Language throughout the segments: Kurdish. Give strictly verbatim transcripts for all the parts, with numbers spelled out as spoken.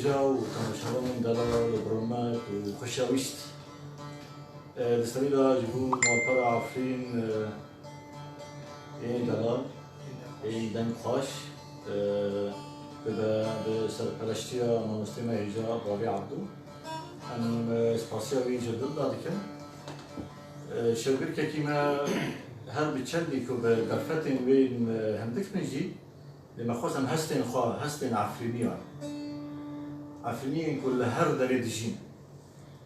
Hêja û temaşevanên delal û bi rûmet û xweşewîst. E, di serî de ji bo malpera Efrîn, e, ên delal, ên dengxweş, e, bibe bi serpereştiya mamostê me hêja Bavê Ebdû. Em, e, spasiya wî ji dil de dikin. E, şêwirkekî me her bi çendî ku bi derfetên wê, e, hindik bin jî, lê me xwest em hestên xwe, hestên Efrîniyan. Efrîniyên ku li her derê dijîn,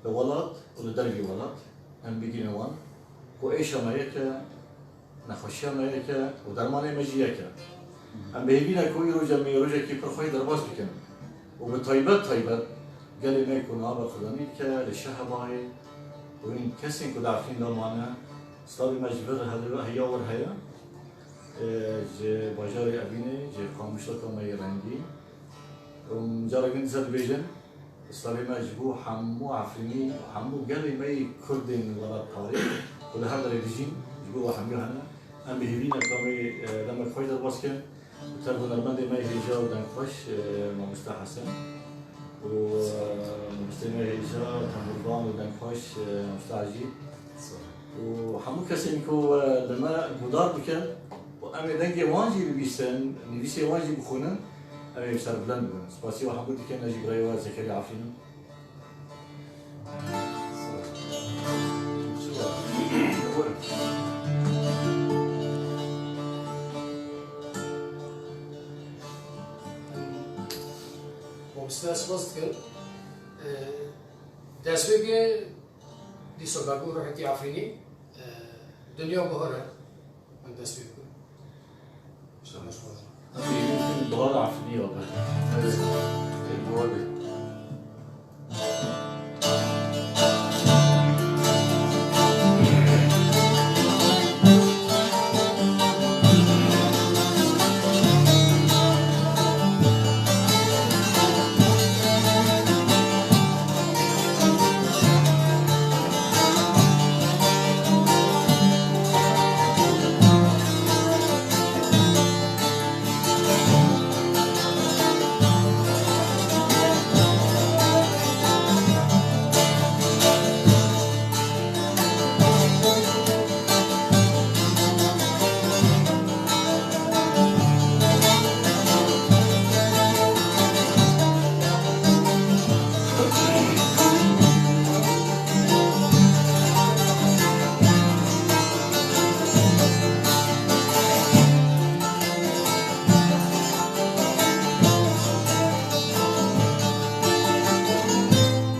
li welat û li dervî welat, em bigihînin wan, ku êşa me yek e, nexweşiya me yek e û dermanê me jî yek e. Em bi hêvî ne ku îroc em ê rojekî pir xweş derbas bikin û bi taybet, taybet gelê me ku niha berxwedanî dike li Şehebayê û hîn kesên ku di Efrîn de mane, slavê me ji vir hel-, heya wir heye. E, ji bajarê Evînê, ji Qamişloka me yê rengîn. Û cara din dîsa dibêjin, slavê me ji bo hemû Efrînî, hemû gelê me yê Kurdên welatparêz ku li her derê dijîn, ji bo we hemû hene. Em bi hêvî ne ku em ê, e, demek xweş derbas kin. Û tev hunermendê me hêja û dengxweş, e, mamoste Hesen. Û, e, mamostê me hêja, tembûrvan û dengxweş, e, mamoste Ecî. Û hemû kesên ku, e, li me guhdar bikin û em ê dengê wan jî bibîstin, nivîsê wan jî bixwînin, em ê serbilind bibin. Spasiya we hemû dikin, ez jî birayê we Zekeriya Efrîn im. Mamoste, spas dikim. E, destpêkê dîsa me got ruhekî Efrînî, e, dinya bihar e. Em dest pê bikin. Ji te me ji xwe re. Em ê bikin bihara Efrînê ya be. Evet. Ê, bihar be.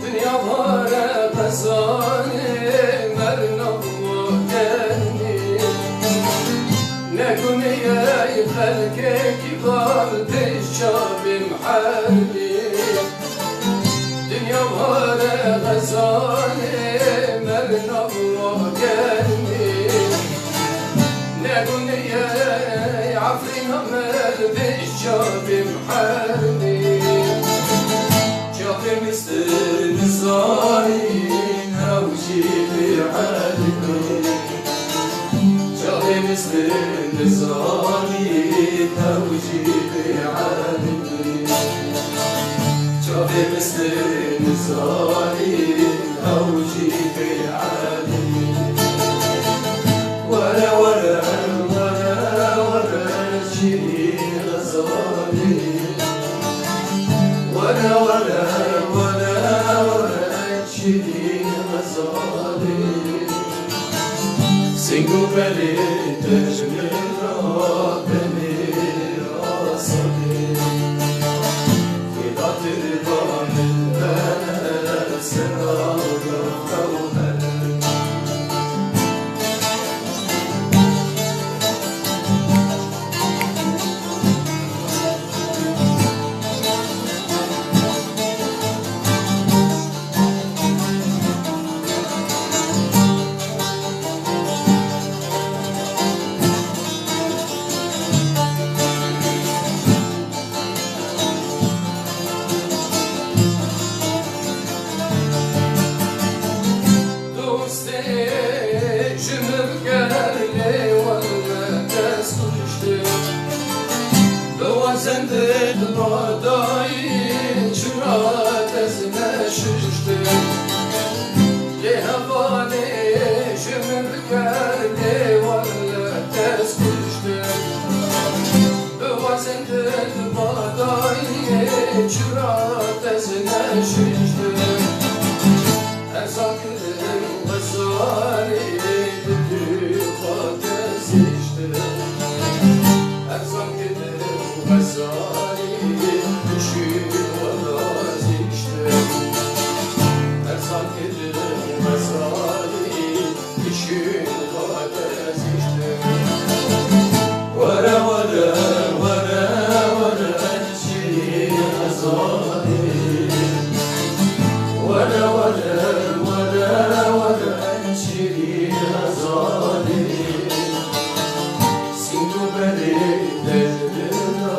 Dinya vare xezanê merna û genî. Ne guniyê xelkekî val pêş çavê mihermî. Dinya vare xezanê merna û genî. Ne guniyê Efrîna me pêş çavê mihermî. Çavê mistir nizanî, ew jî bêelmî. Çavê mistir nizanî, ew jî bêelmî. Çavê mistir nizanî, ew jî bêelmî. Were, were, were, were, şîrîn xezalî. Were, were, were, were, şîrîn xezalî. Sing û belê te ji min re tenê asadê. Xêda tirba min bene ser ava xew here. Şiştim, erzak kirin xwezalî, bi tu xwe kesiştim. Erzak kirin xwezalî, bi şîn we razîştim. Erzak kirin xwezalî, Were, were, were, were, şîrîn ezadî. Were, were, were, were, şîrîn ezadî. Sînd û berê tecrîda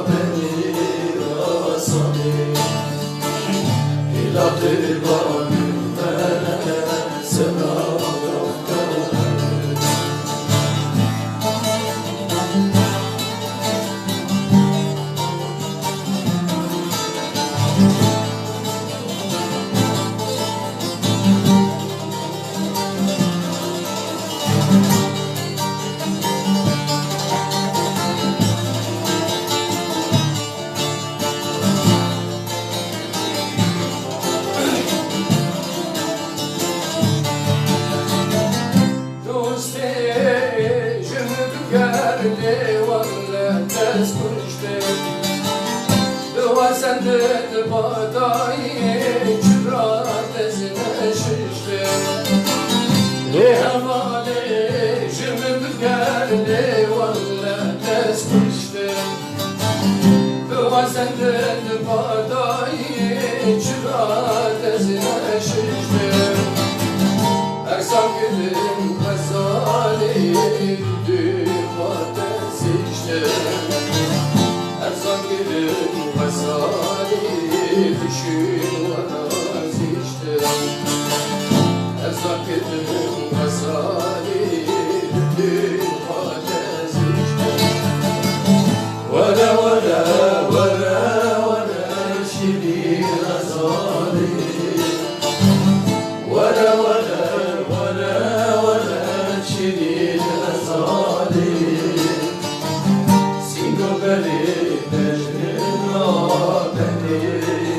benî rasadî. Hêla têba min bere. Dostê ji min biger lê welle dest kuştê. Bi wezendin badayê çira dest neşiştê. Lê hevalê ji min biger lê welle dest kuştê. Bi wezendin badayê çira dest neşiştim. Erzak kirin xwezalî, tu xwe kesiştim. Erzak kirin xwezalî, tu şîn we razîştim. Erzak kirin xwezalî, tu xwe kesiştim. Were, were, were, were, şîrîn ezadî. Were, were, were, were, şîrîn ezadî. Sînd û berê tecrîda benî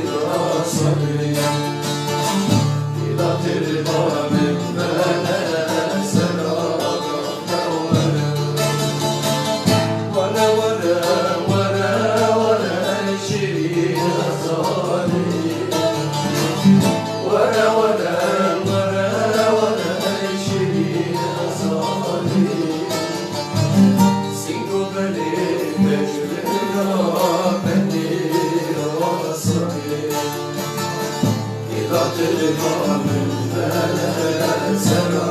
rasadî. Hêla têba min bere sera.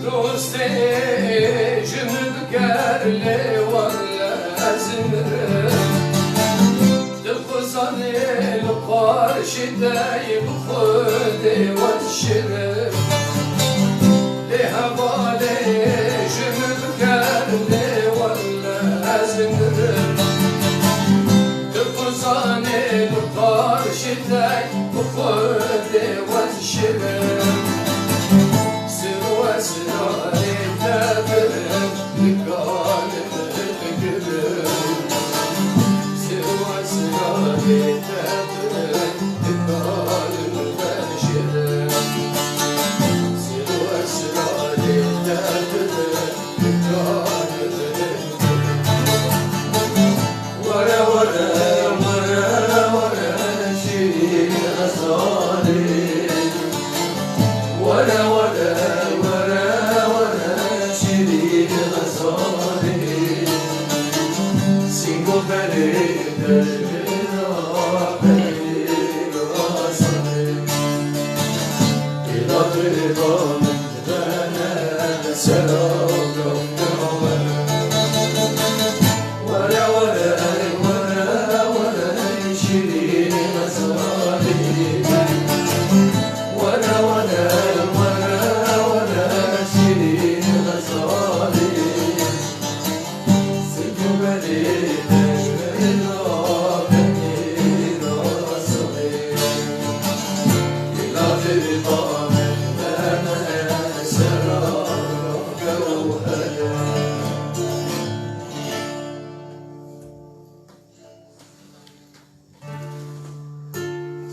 Dostê ji min biger lê welle ez mirim. Dixwazanê li qarşî te yî bi Xwedê we dişirim. Lê hevalê ji min biger lê welle ez mirim. Dixwazanê li qarşî te bi Xwedê we dişirim. Sir û esrarê te birim, nikarim bigirim. Sir û esrarê te birim, nikarim veşirim. Sir û esrarê te birim, Were, were, were, were, şîrîn ezadî.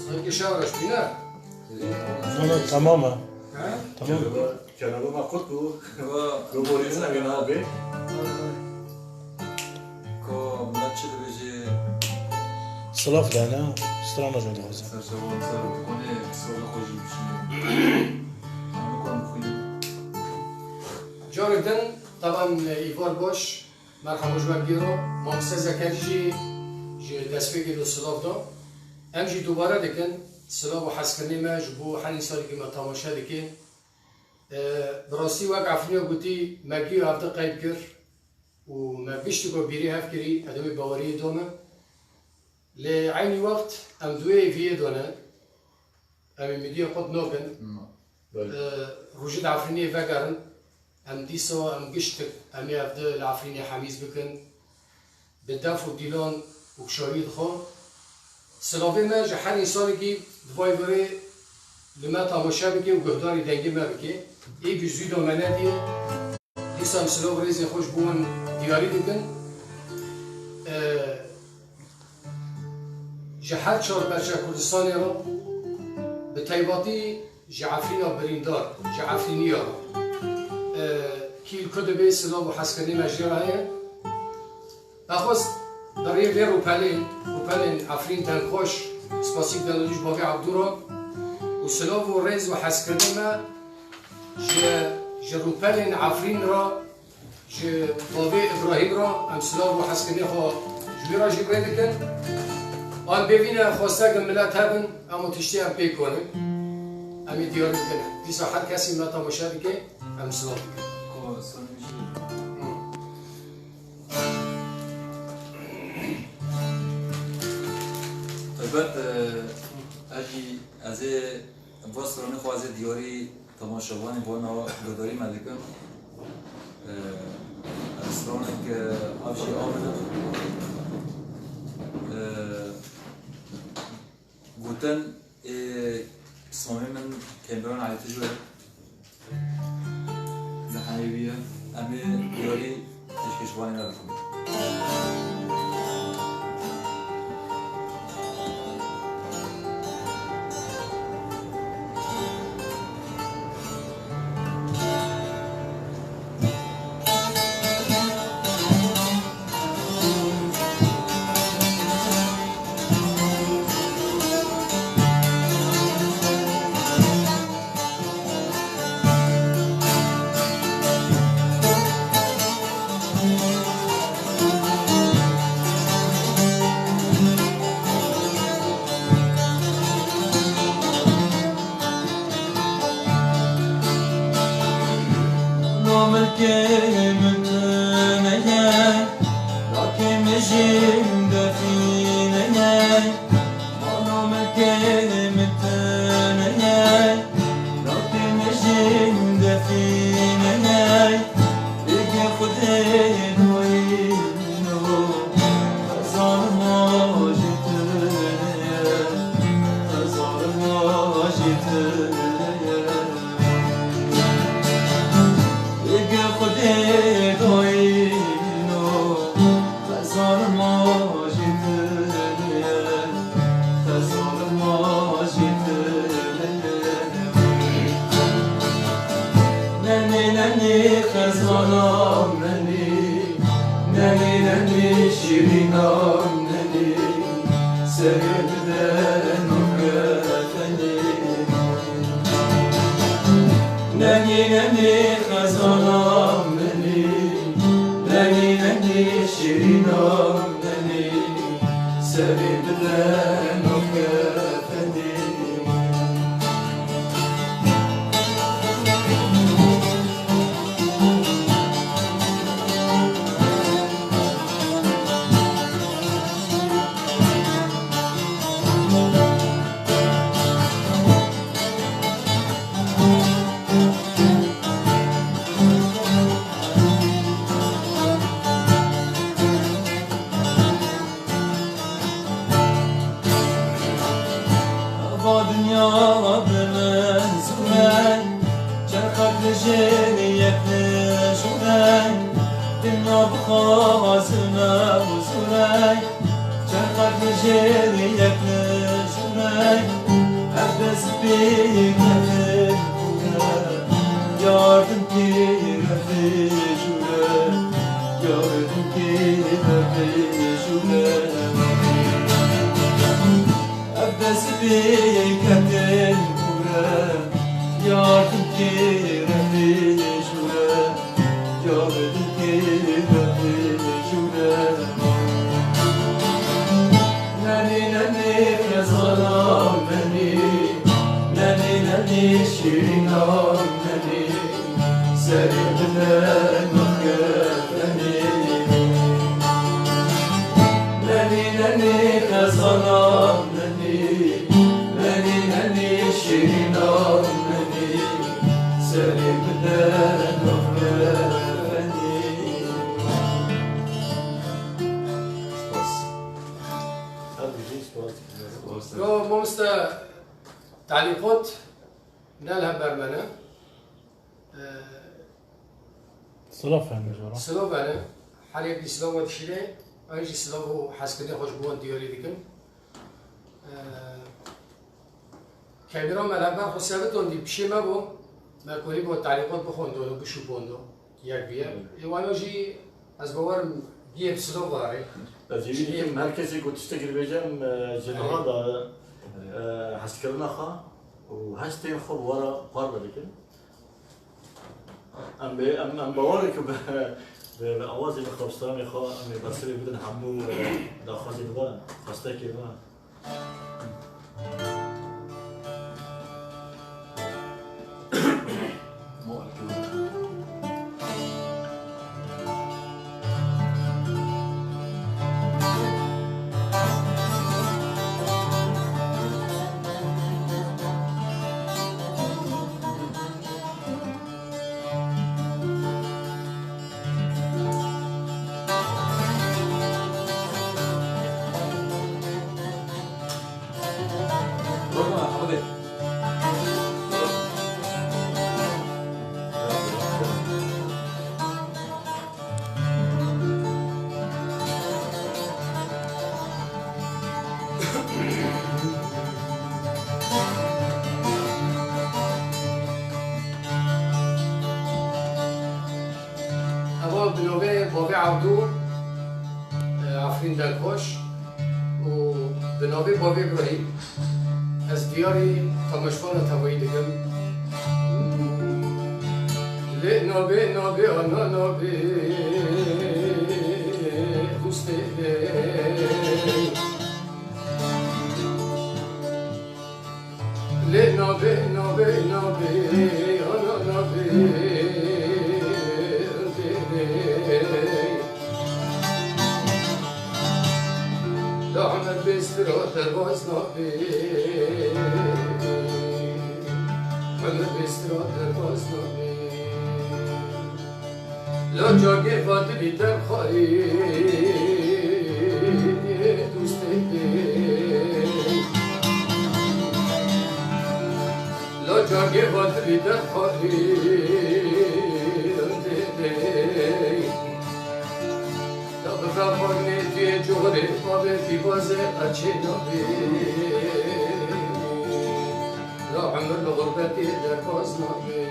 Sanki şaş bîne. Tamam ha. Ha? Tamam. Kenarı makut bu. Roboyu sen abi. Ko, millet çi dibêje? Silav dane, strana jî dixwazim. Ser çavan ser konê silavê xwe jî bişîne. Hemû kan bixwînin. Carek din, taban, e, Îvar baş, merhaba ji we bigêro. Mamoste Zekerî jî ji destpêkê de silav da. Em jî dubare dikin, silav û hezkirinê me ji bo her însanekî me temaşe dike. E, bi rastî wek Efrîna gotî, me giya hevde qeyd kir û me giştî ku bîrî hev kirî, ez ê wê baweriyê da me. Lê eynî wext em di wê viyê de ne, em ê mîdiya qut nakin. Na. Belê. E, rojê di Efrînê vegerin, em dîsa em giştik, em ê hevde li Efrînê hemîz bikin. Bi def û dîlan û şahiyê dixwe. Silavê me ji her însanekî di vay virê li me tamaşe bike û guhdarî dengê me bike. Ê bi zû de me nediye. Dîsa em silav û rêzên xwe ji bo wan diyarî dikin. Ee, ji her çar perçe Kurdistanê re bi taybetî ji Efrîna birîndar, ji Efrîniya re, e, kî li ku dibe silav û hezkirinê me jê re heye. Daxwaz bi rê vê rûpelê, rûpelên Efrîn dengxweş, spasî dane ji bavê Ebdû re û silav û rêz û hezkirinê me ji, ji rûpelên Efrîn re, ji bavê Îbrahîm re em silav û hezkirinê xwe ji wî re jî pê dikin. An bêvîne xwestek milet hebin, em û tiştê em pê konin. Em ê diyarî bikin. Dîsa her kesî me temaşe dike, em silav dikin. Ko, sonê jî. Hı. Taybet, e, ez jî, ez ê va stranê xwe ez ê diyarî temaşevanê bona guhdarî me dikim. E, ev stranek, e, ev jî av e. E, gotin, ê, pismamê min Kemberan Elî Tijwe li heyvî ye. Em ê diyarî pêşkêşvanê me bikin. Namilkê min tune ye, lakê min jî defîne ye. Namilkê min tune ye, lakê min jî defîne ye. Êgê Xwedê doyîno, xezal ma jî tune ye, xezal ma jî tune ye. Êgê Xwedê doyîno, xezal ma jî tune ye, xezal ma jî tune ye. Nenê, nenê, xezala nenê, nenê, nenê, şîrîna nenê, serê bide no kefenê. Nenê, nenê, xezala nenê, nenê, nenê, şîrîna nenê, serê bide no kefenê. Yardım kire vê jûre, yardım kire vê jûre. Ev dest bê ketin kure, yardım kire vê jûre, yardım kire vê jûre. Nenê, nenê, xezala menê, nenê, nenê, şîrîna menê, serê bide nû kefenê. Nenê, nenê, xezala menê, nenê, nenê, şîrîna menê, serê bide nû kefenê. Spas. Her bijî, spas dikim. Yo, mamoste, talîqot ne li hember me ne. Ee, Silav hene jara. Silav hene. Her yekî silav we dişîne. Ew jî silav û hezkirinê xwe ji bo wan diyarî dikim. Ee, Kevîra me li hember xwe seviton dî pişê me bû. Me kurî bo talîqot bixwendon û bişûbondon. Yek bi yek. Ê wano jî ez bawerim biyê bi silav warê. Ez ê wî dikim, her kesê ku tiştekî dibêje, em, e, ji niha de, e, hezkirina xwe û hestên xwe bi we re parve dikin. Em bê, em, em bawer in ku bi, bi, bi awazê xwe, bi stranê xwe, em ê bersivê bidin hemû, e, daxwazên we, xwestekên we. Eva bi navê Bavê Evdû, e, Efrîn Delxweş û bi navê Bavê Îbrahîm. Ez diyarî temaşvana tevayî dikim. Lê nabê, nabê, ana nabê, dustê bê. Lê nabê, nabê, nabê, ana nabê, dê bê. La Emer bêstir a derbaz nabê. Emer bêstir a derbaz nabê. La cargê va dibî derxwarî dustê bê. La cargê va dibî derxwarî dê bê. La bi vexwarnê duyê coxrê bavê pîvazê qeçê nabê. La emir li xurbetê derbaz nabê.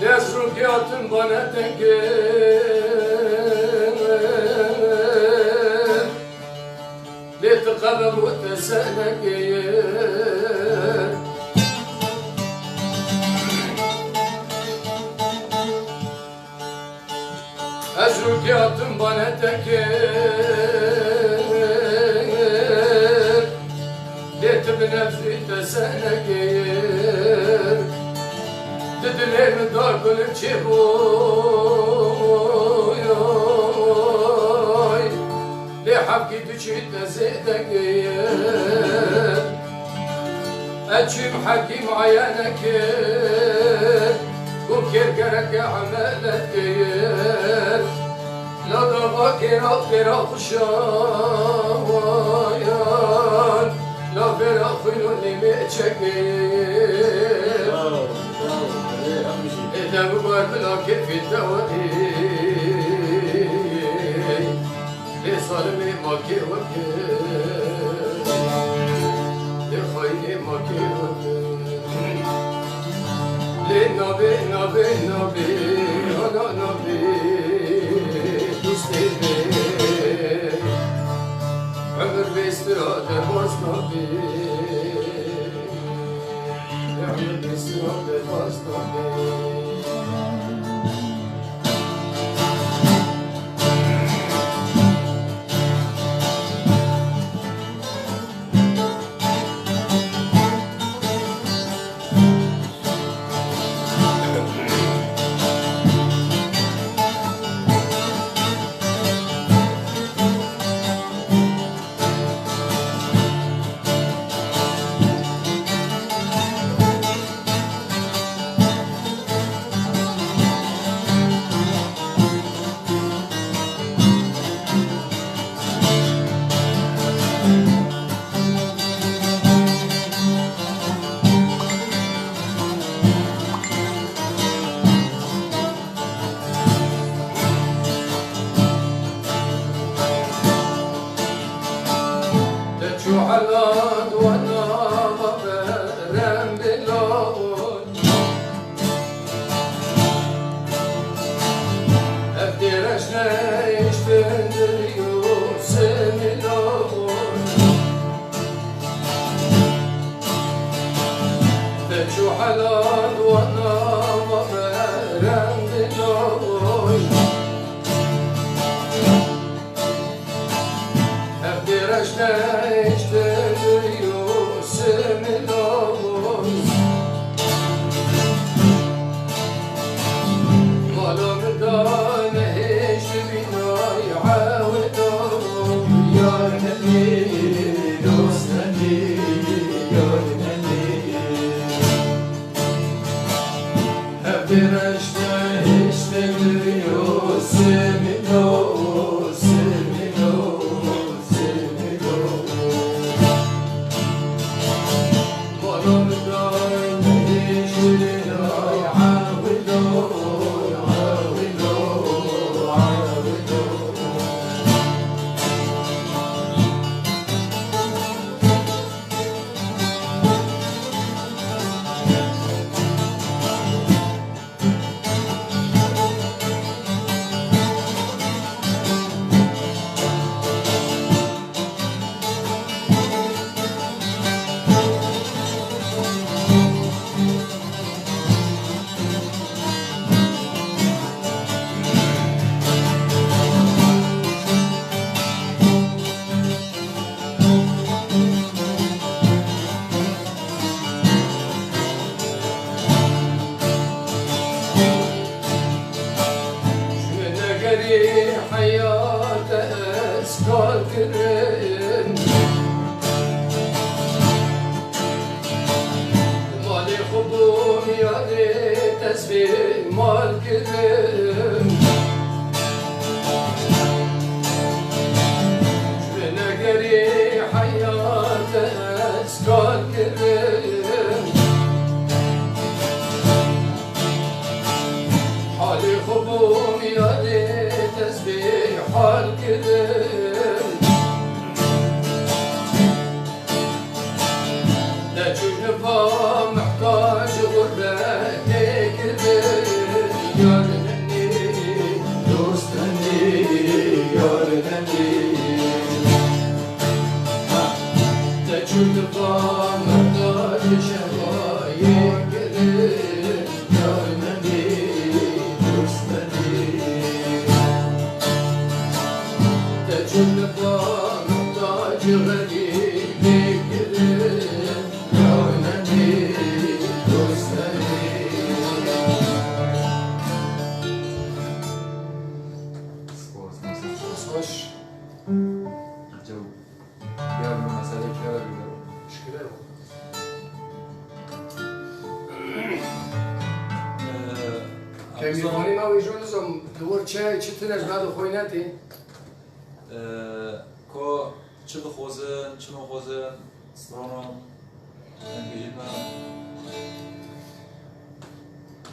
Lê ez rûkê hatim bane tengê. Rûkê hatim bane te kir, lê tu bi nefsî te senekir. Di dilê min da gulim çêbûy, lê hevkî tu çî te zêde kir. Ez çûm hekîm ayene kir, ku kêr gereke emelet kir. La dava kêra pêra xuşayan, la pêra xwîn û nîmê çekir. Bravo, bravo. Ê, hemijî. Ê, de bibar bila kêfê te werî. Lê zalimê ma kê weke, lê xayinê ma kê weke. Lê nabê, nabê, nabê, ana nabê, dîstê bê. Emir bê stira derbas nabê. Lê emir bê stira derbas nabê. Te çû heland wana berem bilon. Ev têreş nehiştin dilî û simîlon. Te çû heland wana berem bilon. Ev têreş nehiştin dilî û simîlon. Mala min da nehişt bînay ewilo. Yar nenî, dost nenî, yar nenî. Hevdê reşte hişte giriyo, simîlo, simîlo, simîlo. Bana dayne hişte, ay, awilo, awilo, awilo. Ji negerî heyate ez kar kirim. Malê xwe bûm yarê dest vê mal kirim. Ji negerî heyat ez kar kirim. Halê xwe bûm yarê dest vê hal kirim. Neçûne va mihtac xurbetê kirin, yar nenî, dost nenî, yar nenî. Neçûne va mihtac şevayê kirin, yar nenî, dost nenî. Spas, spas. Spas. Cew. Ya bu mesele kere bile. Şükür. Ee, Kemî Abdullah xanî ma wê jî nizam, di wir çi, çi tune ji me dixwîne tê? Ee, ko çi dixwazin, çi naxwazin, strana, em bêjin me.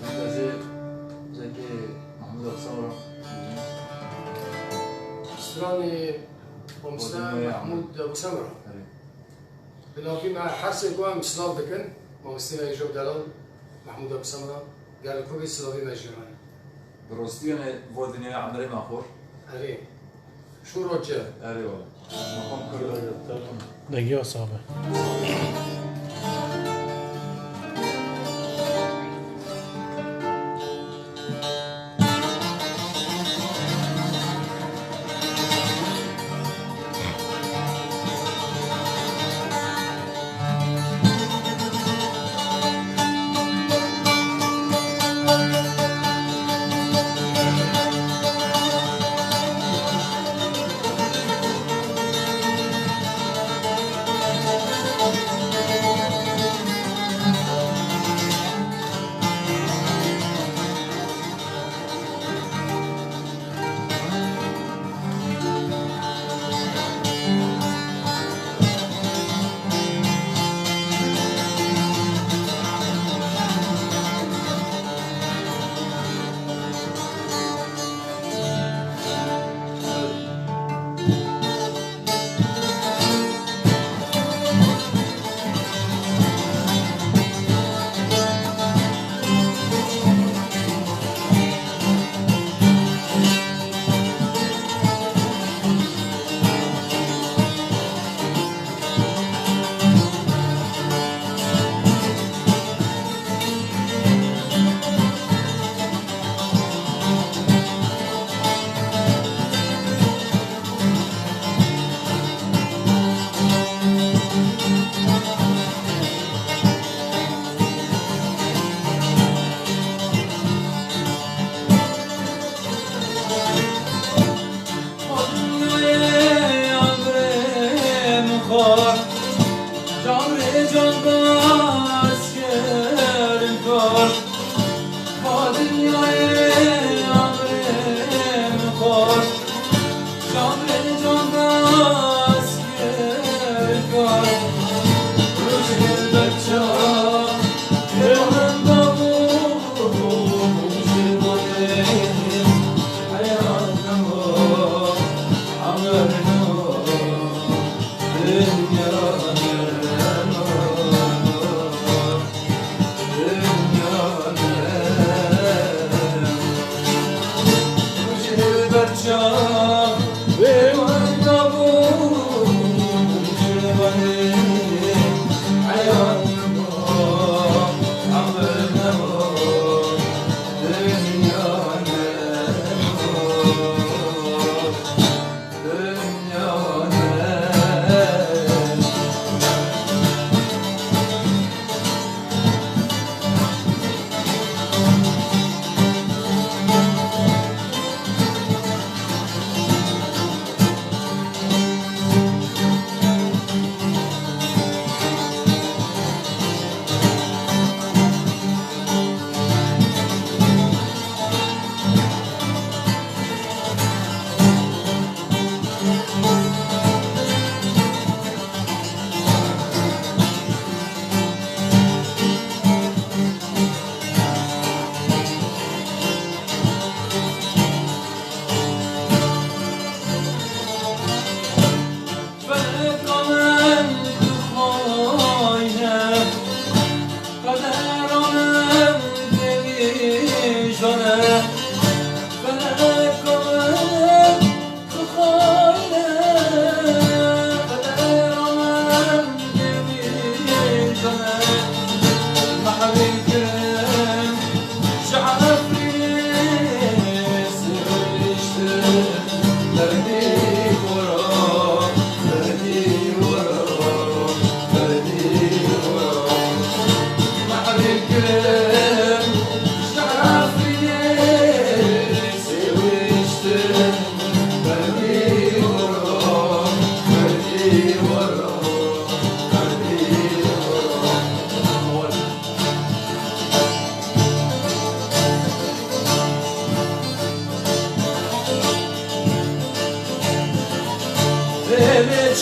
Min ez ê zengê Mahmûd Abdullah re. Stranê Mamoste Mahmûd Ebu Semra. Erê. Bi navî me her sê ku em silav dikin, mamostê me Êjob Delal, Mahmûd Ebu Semra, gelek ku bê silavê me jî hene. Bi rastî yanê va dinyaya emrê me xwar. Erê. Şûro çi? Erê wala. Maqam kir. Dengê wesa be.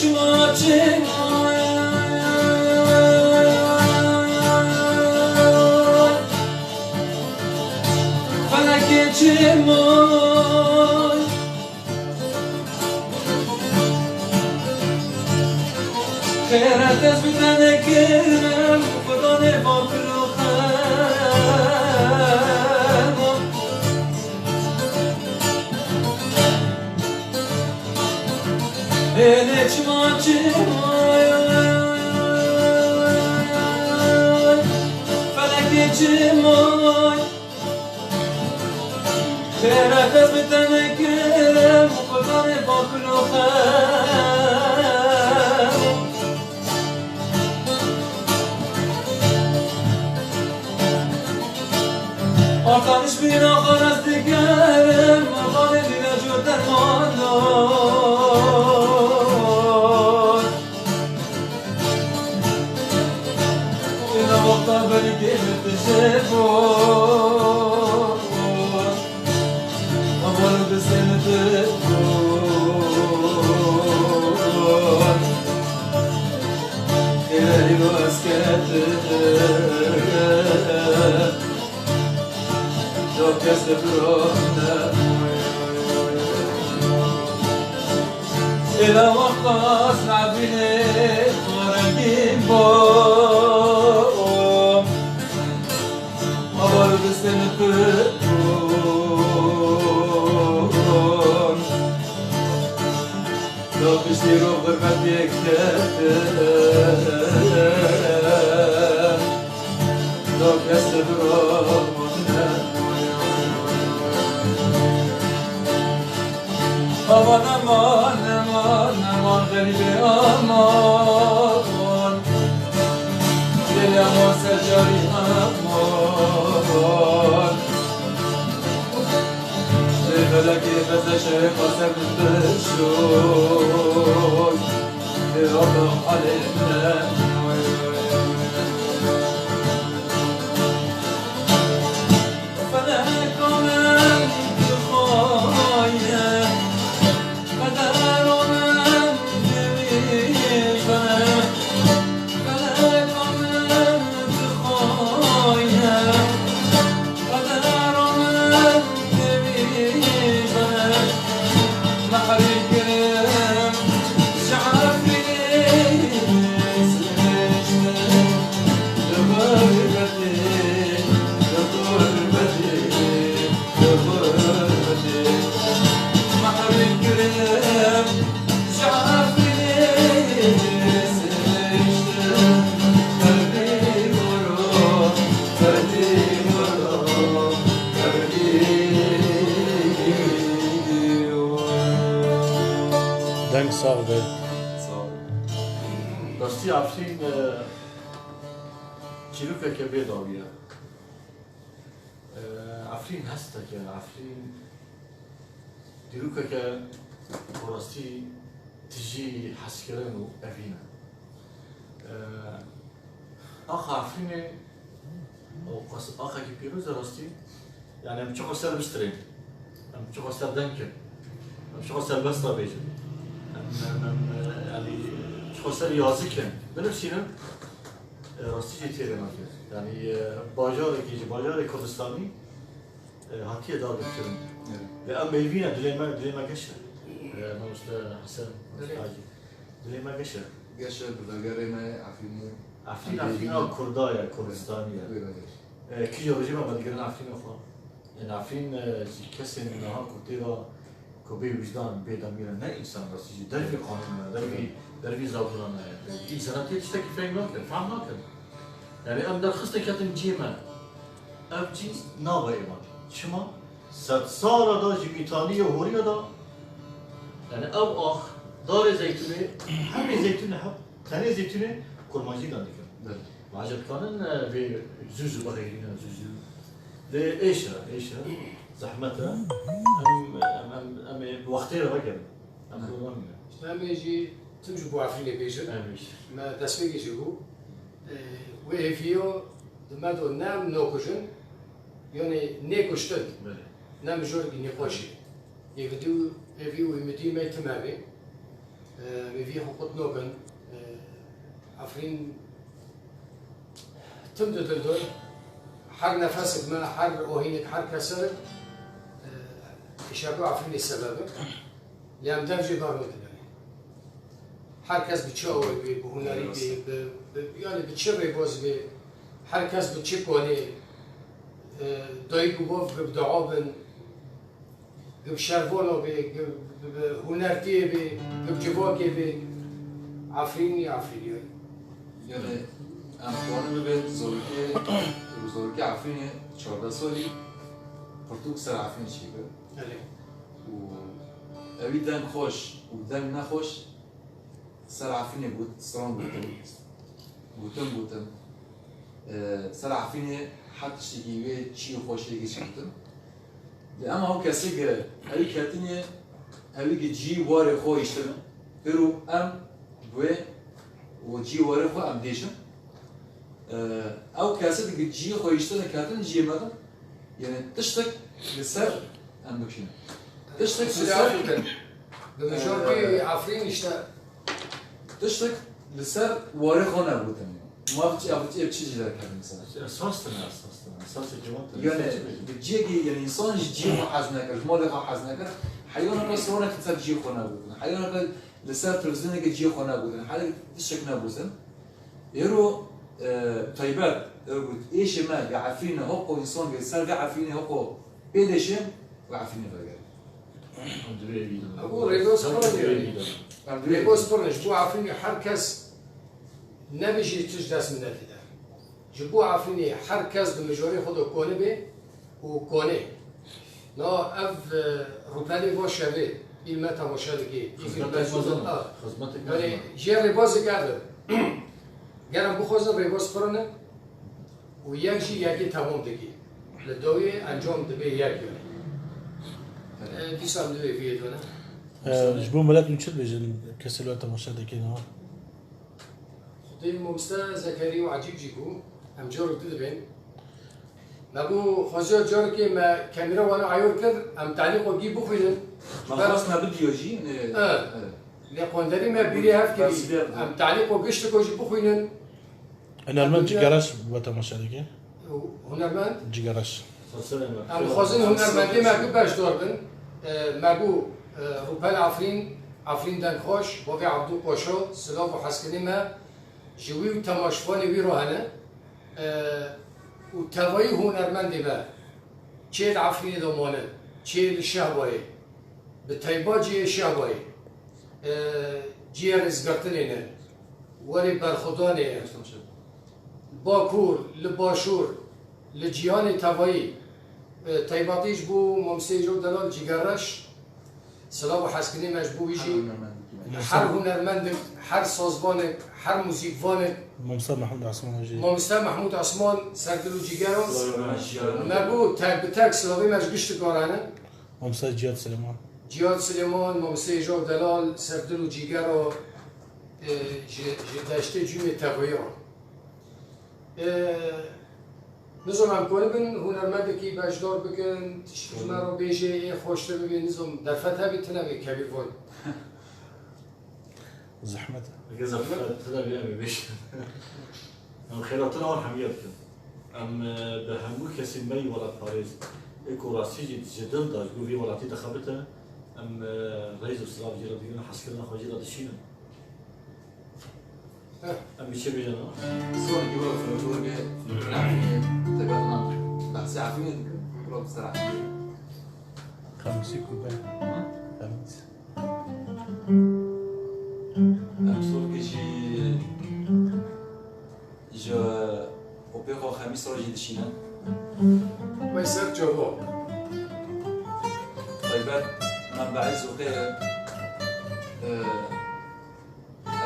Çima çima, felekê çima, xêret ez bi te nekirim, Xudanê fakir û xema. Êlê çima çima, felekê çima, xêret ez bi te nekirim, Xudanê fakir û xema. Artanîş bîna xwe rez digerim, balê dîna cû derman do. Ina wexta berî kêmir tije bû. Aman distên tu. Xêrerî ro ez ketim. Do kes li tu ro ne. Êla wexta ez nabînê xwe rengîn bûm. Abar distên tu. Do piştî ro gurbetê ketim. Do kes li ro ne. Aman, aman, aman, aman, xerîbê aman. Gelê aman, ser carî aman. Lê felekê beze şerê xwe ser min bişo. Lê oxo halê min. Deng sax be. Sağ ol. Rastî Efrîn, e, çîrokeke bê dawî ye. E, Efrîn hesteke, Efrîn dîrokeke ku rastî tijî hezkirin û evîn e. E, axa Efrînê, o qas-, axekî pîroz e rastî. Yani em çiqo ser bistirên. Em çiqo ser deng kin. Em çiqo ser besta bêjin. Em, em, em, e, yani çiqo ser yazî kin. Binivsînin, e, rastî jî têrê nake. Yani, e, bajarekî ji bajarê Kurdistanî, e, hatiye dagirkirin. Evet. Ve em mêvî ne, dilê me, dilê me geş e. E, mamoste Hesen, mamoste Hacî. Dilê me geş e. Geş e, bi vegerê me, Efrînê. Efrîn, Efrîna Kurda ye, Kurdistanî ye. Wê re geş. E, kîja rojê me vedigirin Efrînê xwe. Yanî Efrîn, e, ji kesên niha ku tê de ku bê wijdan, bê demîr e, ne însan rastî jî dervî qanûnan e, dervî, dervî zagonan e. Însana tê tiştekî fehm nake, fehm nake. Yanî em derxiste ketin cihê me. Ev cî nava êman. Çima? Sedsala da ji mîtaniyê horiya da, yanî ew ax, darê zeytûnê, hemê zeytûnê, heb, tenê zeytûnê kurmancî dan dikin. Belê. Ma ji dikanin, e, vê zû zû bixeyrîne, zû zû. Lê êş e, êş e, zehmet e. Em, em, em, em ê bi wextê re vegerin. Em problem nîne. Em ê jî tim ji bo Efrînê bêjin. Em ê jî. Me destpêkê jî bû. E, wê hêviyo di me do ne em nokujin, yanî nêkuştin. Belê. Ne mijorkî nîqoşî. Hêvî û, hêvî û umîdî me tim hebe. Mêviyê xwe qut nokin. Efrîn tim di dil de, her nefesek me, her ohînek, her keserek, e, îşev Efrînê sebeb e. Lê em dev jê bernadine. Her kes bi çi awayî bê, bi hunerî bê, bi, bi, yani bi çi rêbaz bê, her kes bi çi konê, e, dayik û bav bi dua bin, Gib şervana bê, gib, gib hunertiyê bê, gib civakê bê. Efrînî, Efrînî. Yani em xwarin bibin zorokê, zorokê Efrînê çardeh salî pirtûk ser Efrînê çêkir. Erê. Û ewî deng xweş û deng nexweş Ser Efrînê got, stran gotin. Gotin, gotin. Ee, ser Efrînê her tiştekî wê çî xweşê giş gotin. Lê em ew kesê gi ewî ketinê, ewî gi cî warê xwe hiştin. Pêro em bi wê û cî warê xwe em dêşin. Ee, ew kesê di gi cî xwe hiştin ketin ciyê me din. Yani tiştek li ser em bikişînin. Tiştek li ser Bi mijorkî Efrîn işte. Tiştek li ser warê xwe negotin. Ma bi çi, ya bi çi, ev çi jî derketin mesela? Esas tine, esas tine. Esas ki wante. Yani bi ciyekî, yani insan ji ciyê xwe hez nekir, ji malê xwe hez nekir. Heywana xwe sona ki ser ciyê xwe negotin. Heywana xwe li ser televîzyoneke ciyê xwe negotin. Her tiştek negotin. Êro, e, taybet, êro got, êşê me, ge Efrîne, hoko insan, ge ser ve Efrîne, hoko pê deşe, ve Efrîne vegere. Ew rêbaz pir in yani. Rêbaz pir in, ji bo Efrînê her kes nebijî tişt dest min nedî de. Ji bo Efrînê her kes di mijorê xwe de konibê û konê. Na ev, e, rûpelê va şevê, îl me temaşe dikê. Xizmetek mezin. Xizmetek mezin. Jê rêbazek ev e. Ger em bixwazin rêbaz pir in û yek jî yekê temam dikî. Li dawiyê encam dibê yek yani. E, dîsa em divê viyê done. E, ji bo milet min çi dibêjin kesê li we temaşe dikê niha? Xwedê mamoste Zekerî û Ecîb jî bû, em carok di dibên. Me bû xwezî carekê me kamera wana eyar kir, em telîqo gî bixwînin. Me xwest me bidiyo jî, e, e. Lê qonderî me bîrê hev kirî. Em telîqo giştiko jî bixwînin. Hunermend Cîgereş bi we temaşe dike. Hunermend? Cîgereş. Em dixwazin hunermendê me bi beşdar bin. E, me bû, e, Rûpel Efrîn, Efrîn Dengxweş, bavê Ebdû Paşa, silav û hezkirinê me ji wî û temaşvanê wî re hene. E, û tevayî hunermendê me çê li Efrînê de mane, çê li Şehbayê, bi teyba cihê Şehbayê, e, cihê rêzgirtinê ne, werê berxwedanê ye. Bakur, li Başûr, li cîhanê tevayî, e, teybatî ji bo Mamostê Îjo Delal Cîgereş, silav û hezkirinê me ji bo wî jî. Her hunermendek, her sazvanek, her muzîkvanek. Mamoste Mehmûd Esman jî. Mamoste Mehmûd Esman, ser dil û cîgera. Me bû tek bi tek silavê me ji giştî karane. Mamoste Cîhad Silêman. Cîhad Silêman, Mamostê Îjo Delal, ser dil û cîgera, e, ji, ji deştê cûmê tevayî re. E, Nizanim em konibin hunermendekî beşdar bikin, tiştî ji me re bêjê, ê xweştir bibê, nizanim derfet hebî, tune bê kevîr van. Zehmet e. Eke zehmet tune bê, em ê bêjin. Em xêratina wan hemiya dikin. Em, e, bi hemû kesên me yî welatparêz, ê ku rastî jî ji dil de ji bo vî welatî dixebite, em, e, rêz û silav jî re digrin, hezkirina xwe jî re dişînin. Em bi çi bêjin? Sonekî were folklorê, folklorê Efrînê, tebîet nan behsê Efrînê dikin, were bi ser Efrînê. Xemîsî ku be. Hı? Xemîs. Em sonekî jî ji opê xwe Xemîs re jî dişînin. Wey ser çavo. Taybet, me beî zoqê, e,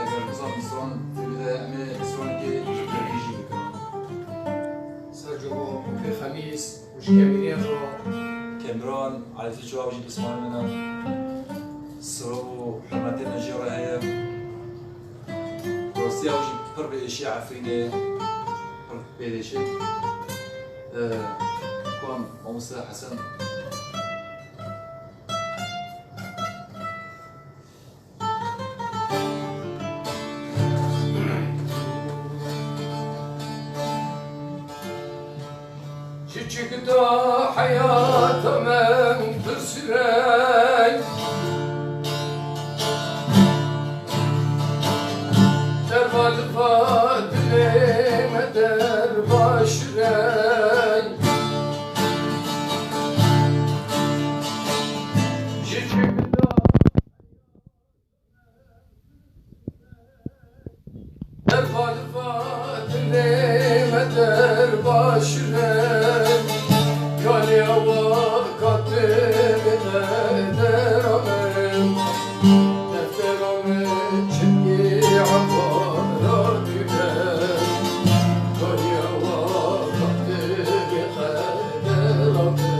Eger bizan misran tevî de em ê misranekê ji kurdî jî bikin. Ser cû bo pê Xemîs û ji Kemîriyên re. Kemiran, aîletî çawa jî pismar min e. Siro û hurmetê me jê re heye. Rastî ew jî pir bi êşî Efrînê, pir pêdêşê. Ee, kon mamoste Hesen. Çik da heyata me pirsirey. Derva diva dilê me derbaşirey. Ji çik da Derva diva dilê me derbaşire. Kalê awa katê qedera me. Deftera me çimkî embara dîbe. Kalê awa katê qedera me.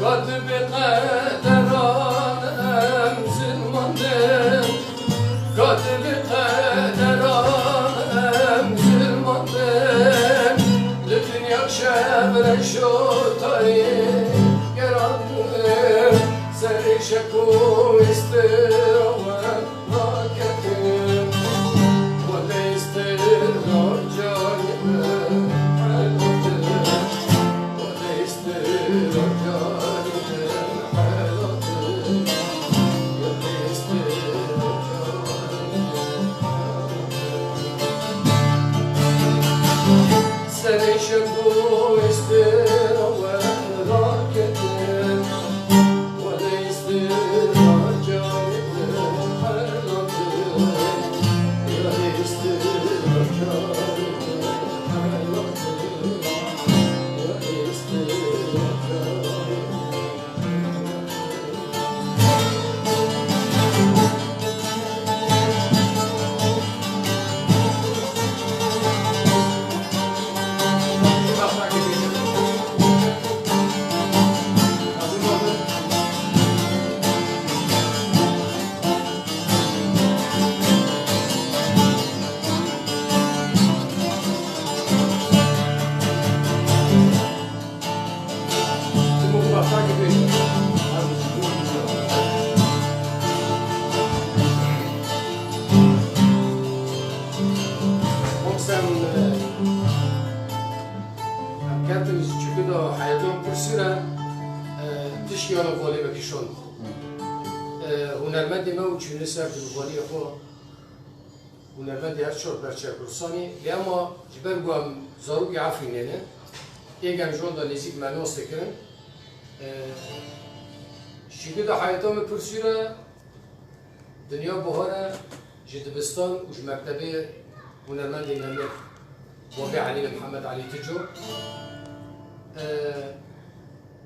Katibê qederan em zilmandin. Katibê qederan em zilmandin. Li dinya şev reş û tayê geran. Serê şek û îstira we raketin. Welê îstira canê me helatin. Welê îstira canê me helatin. Welê îstira canê me helatin. Serê şek û îstira we raketin. Em ketin ji çiku de heyetên pirsî re, e, tişt yana valê vekişand. E, hunermendê me û çûne ser di valiyê xwe. Hunermendê her çar perçeya Kurdistanê, lê ema ji ber ku em zarokê Efrînê ne, êk em ji wan de nêzîk me nas dikirin. E, şîrê de heyeta me pirsî re, dinya buhar e, ji dibistan û ji mektebê hunermendê me ne, Babê Elî li Mihemed Elî Tico. E,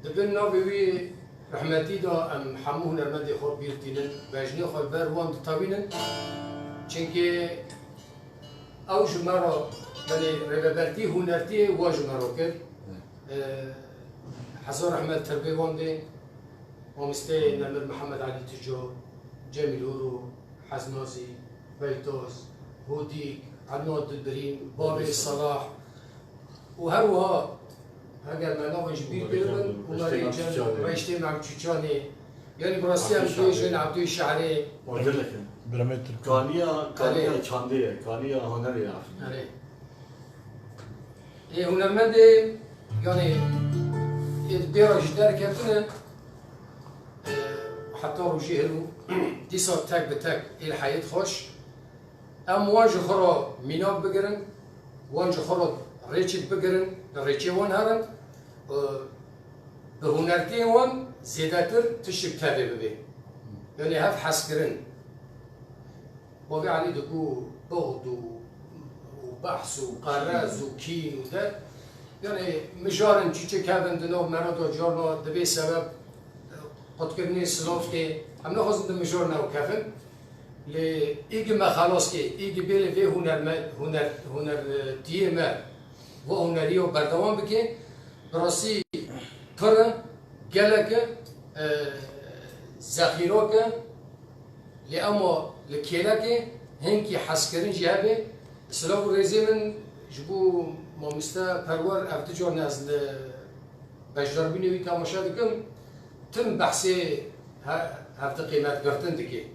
Di bin navê wî rehmetî de em hemû hunermendê xwe bîr tînin, bejnê xwe li ber wan ditewînin. Çimkî ew ji me re, belê rêvebertî hunertiyê wa ji me re kir. Hezar rehmet tirbê wan dê, mamosteyê nemir Mihemed Elî Tico, Cemîl Horo, Heznazî, Beytoz, Hodîk, Ednan Dilbirîn, Babê Selah, û her wiha heger me navên ji bîr kiribin, Umerê Cem, Reştê Memçûçanê, Yanî bi rastî em Abdû bêjin Şairê. Abdû Şairê. Orgelek in. Biremê Tirk. Kaniya, kaniya Erê. Çandê ye, kaniya hunerê ye Efrînê. Erê. Ê hunermendê, yanî ê di pêra jî derketine, e, heta rojî hilo dîsa tek bi tek ê li heyet xweş. Em wan ji xwe re mînak bigirin, wan ji xwe re rêçik bigirin, li rêçê wan herin, e, bi hunertiyên wan zêdetir tiştik tevê bibe. Yanî hev hezkirin. Bavê Elî digot buxd û, û behs û qerez û kîn û der. Yanî mijarin çîçek kevin di nav me re de carna dibê sebeb, e, qutkirinê silav tê. Em naxwazin di mijarina ew kevin. Lê îgî me xelas kê, îgî bê li vê hunerme-, huner-, hunertiyê me, va huneriya berdewam bike. Bi rastî pir e, gelek e, e, zexîrok e. Lê ema li kêlekê hinkî hezkirin jî hebe. Silav û rêzê min ji bo mamoste Perwer, ev du carne ez li beşdarbûnê wî temaşe dikim. Tim behsê he-, hevdi qîmetgirtin dike.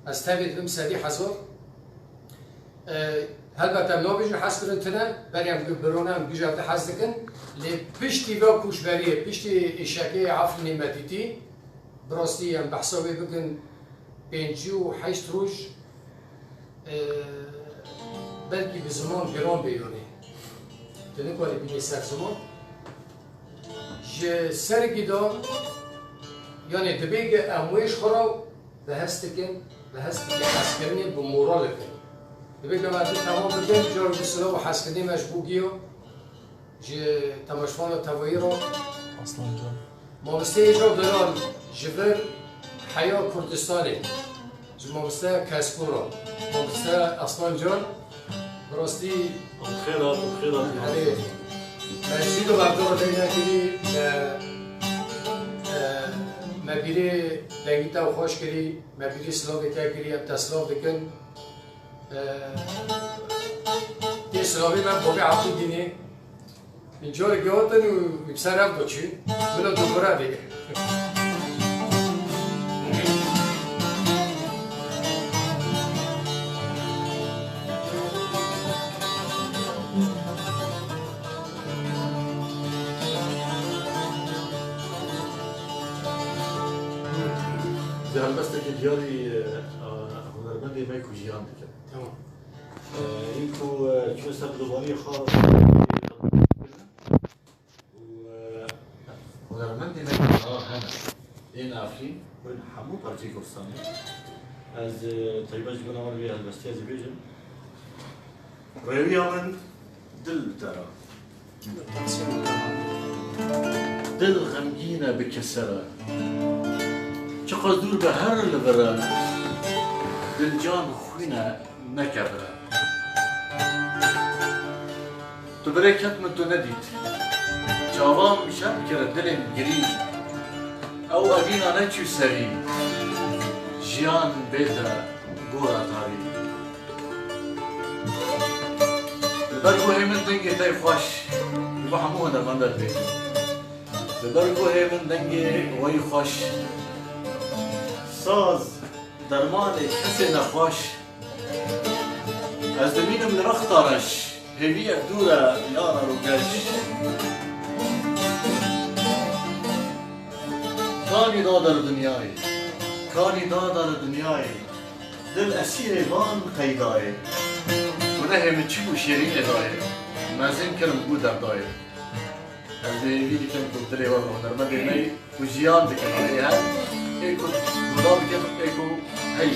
Ez tevî dikim sedî hezar. E, helbet em nabêjin hezkirin tune, berê em gi-, birone em gije di hez dikin. Lê piştî ve koçberiyê, piştî êşekê Efrînê me dîtî, bi rastî em behsa wê bikin pêncî û heşt roj, e, belkî bi ziman giran bê yanî. Tu nikarî bînî ser ziman. Ji serkî de, yanî dibê ke em wê ji xwe re bi hes dikin, bi hes dikin, hezkirinê bi moral dikin. Dibê ke me tu temam bikin, car bi silav û hezkirinê me ji bo giyo, ji temaşvana tevayî re. Aslan can. Mamosteyê Can Delal ji vir heya Kurdistanê. Ji mamoste Keskû re, mamoste Aslan Can, bi rastî Xêr hat, xêr hat. Erê, me jî li berdora te nekirî, me, e, me bîrê dengî te xweş kirî, me bîrê silavê te kirî, em te silav dikin. E, tê silavê me bavê Abdû Dînê. Încar gihatin û bi ser ev de çûn. Bila dubura bê. Di helbestekî diyarî, e, hunermendê me ku jiyan dikin. Tamam. Hîn ku, e, çûne ser bi zimanê xwe û, e, hunermendê me hene. Ên Efrîn, hûn hemû parçeyê Kurdistanê. Ez, e, taybet ji bona wan vê helbestê ez ê bêjim. Rêwiya min dil bi te re. Dil xemgîn e bi kesere. Çiqas dûr be her li vir e. Dil can xwîn e ne kevir e. Tu birê ket min tu nedît. Çavan şer kir dilên girî. Ew evîna neçû serî. Jiyan bê te gora tarî. Li ber guhê min dengê te xweş, li bo hemû hunermenda dibêjim. Li ber guhê min dengê we yî xweş. Saz dermanê kesê nexweş. Ez dimînim li rexta reş, hêviyek dûr e yara rûgeş. Kanî dade li dinyayê, kanî dade li dinyayê. Dil esîrê van qeyda ye. Gunehê min çi bû şêrînê dayê. Mezin kirim bû derdayê. Ez dê hêvî dikim ku dilê we bi hunermendê me yî ku jiyan dikin alê her. Ê ku guda bikin, ê ku heyî.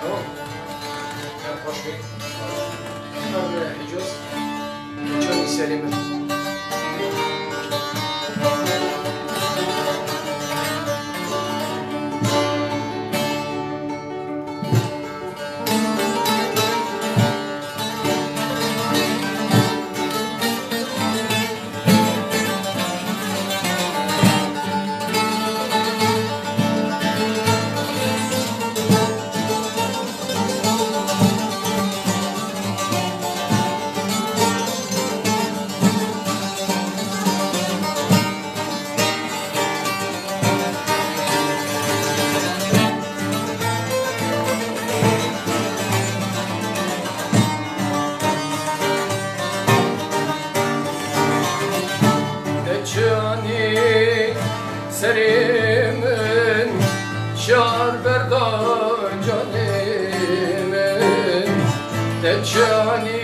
Tamam. Xweş be. Her Hicaz. Çavî serê min. Te çi anî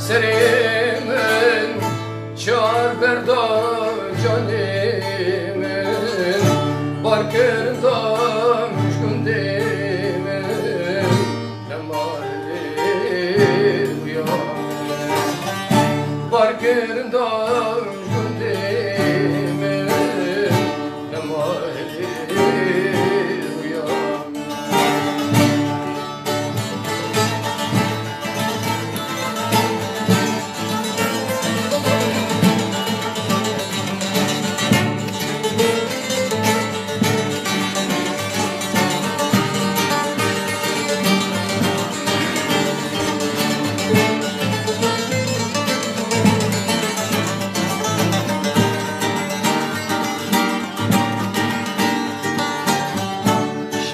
serê min, çar berda canê min, bar kirin dam ji gundê min, nema lê xuya min. Bar kirin dam ji gundê min, nema lê xuya min.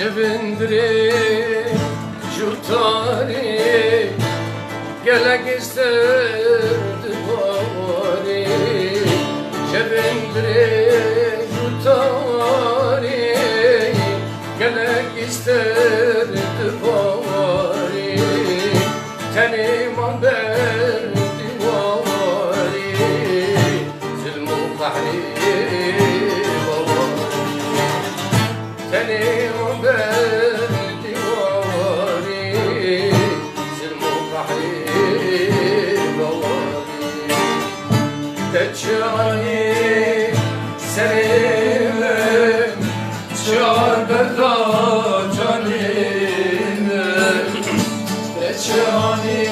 Şevin dirêj û tarî, gelek serd bawarî. Şevin dirêj û tarî, gelek serd bawarî. Tenê man ber dîwarî, zilm û qehrî bawarî. Tenê wan ber dîwarî, zilm û qehrî bawarî. Te çi anî serê min, çar berda canê min. Te çi anî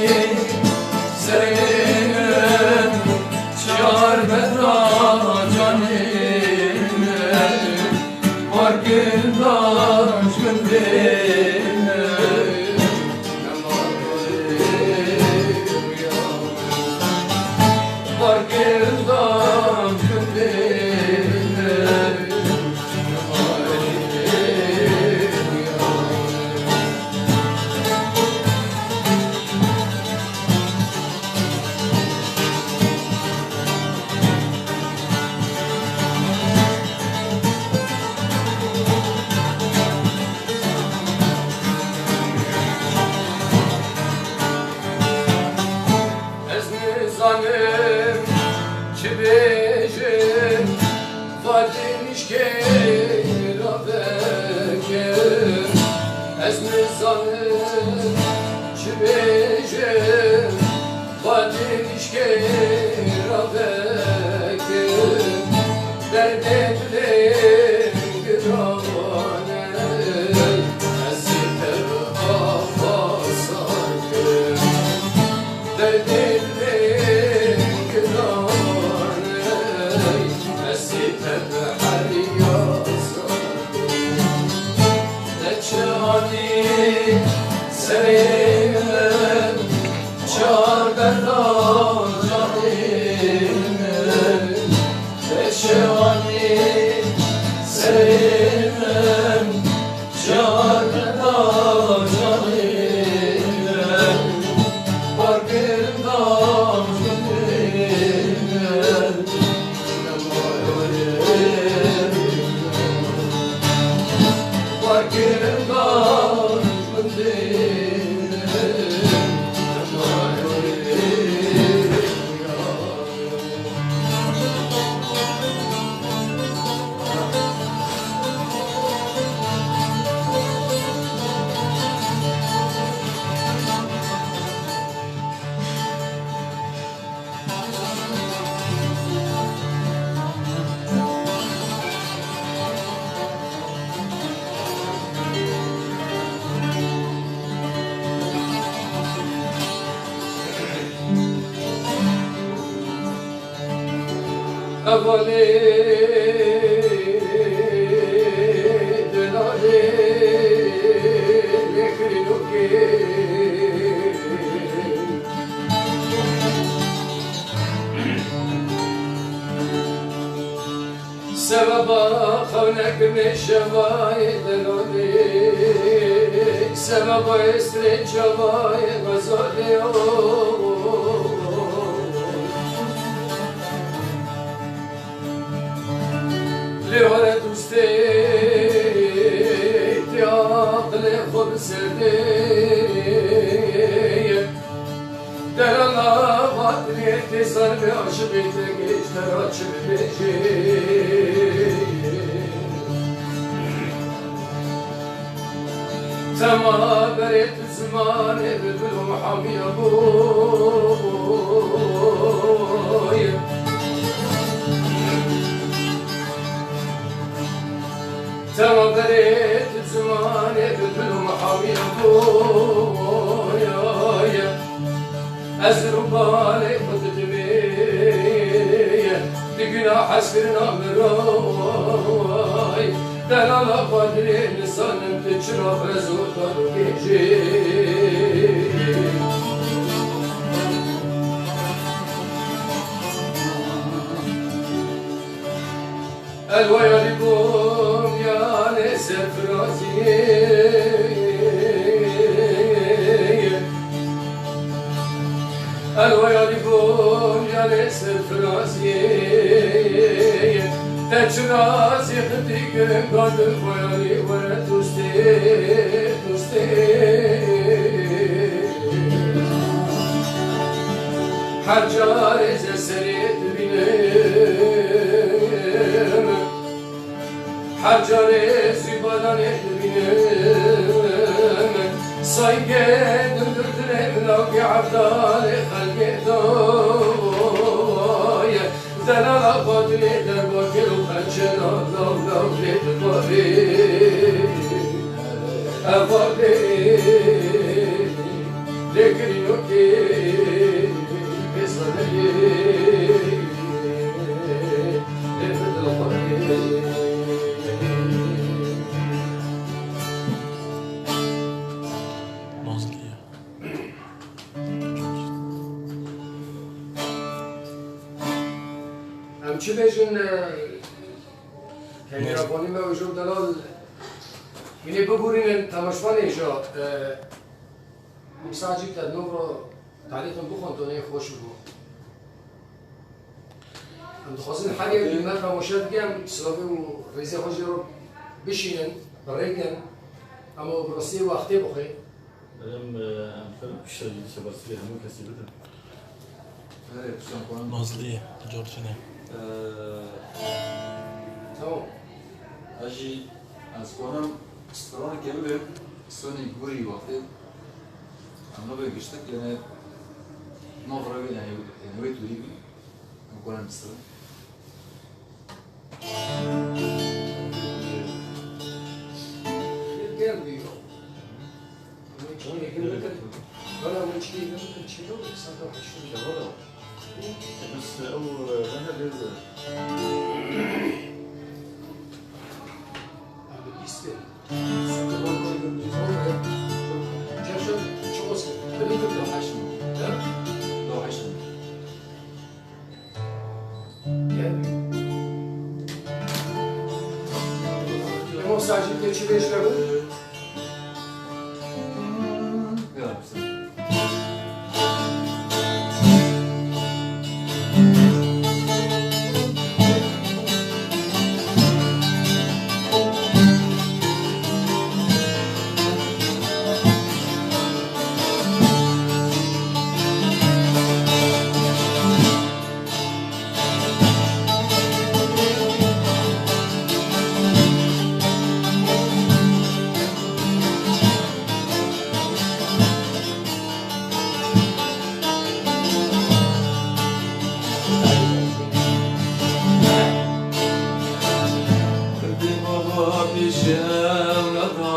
serê min, çar berda canê min. Bar kirin dam ji gundê min, nema lê xuya min. Bar kirin dam ji gundê min, nema lê xuya min. Ez nizanim çi bêjim, Fatî nişkê ra vekim. Ez nizanim çi bêjim, Fatî nişkê ra vekim. Derdê dilê giran e, ez ê tev ava sakim. Derdê dilê giran e, ez ê tev heriya sakim. Te çi anî serê min, çar berda canê min. Te çi anî serê min, çar berda canê min. Bar kirin dam ji gundê min. Hevalê delalê lêkirînokê. Sebeba xewnekirnê şevayê delalê, sebeba êsrê çavayê xezalê o. Lê were dûstê, tê aqilê xwe bi serdê. Tê ser vê aşiqê te gêj te ra çi bibêjê. Tema berê tu zimanê bilbil û hamiya boye. Tema berê tu zimanê bilbil û hamiya boye. Ez rûbalê xwe didimê, di guna hezkirina min re way. Delala xwe dilê nizanim tu çira bezor dibêjî. Elwaya li bomyanê serfiraziyê. Elwaya li bomyanê serfiraziyê. Te çi razî xitî giringan dilxweyanî were dostê, dostê. Her carê ze serê dibînim. Her carê zîbalanê dibînim, saygê dundurtinê min lawkê evdalê xelkê daye. Delala xwe dilê derbakir û xençera law law lê dibarê. Evalê lê kirînokê pêzaneyê. Em çi bêjin, e, têgeravanî me û jo delal, hûn ê bibûrînin temaşvanê ja, e, Mîsa Hacî te nû ro tarîxin bixwendonê xweş bû. Em dixwazin her yek li me temaşe dikin, silavê û rêzê xwe jê re bişînin, birêkin, em û bi rastî wextê bixwe. Em, em xwe pişta jî dişe bersivê hemû kesî bidin. Erê, piştan xwe. Nazlî, Corçinê. Ee, Tamam. Ez jî, ez xwanim stranekê bibêm, stranekî gurî wextê. Em nabê giştik, yani, nav rewê, yani, yani, wê dûrî bî. Em xwanim bistrin. Gel bî. Bana mı çiğ mi? Çiğ mi? Sen de hoşsun. Bes ew, e, ben de bir, e, Abi, biz de. Sen de bana böyle bir şey oldu. Gerçekten çok olsun. Öyle bir daha şimdi. Ya? Daha şimdi. Gel. Emo Sacî tê çi bêjî bû? Kurdê baba pêşe ewlada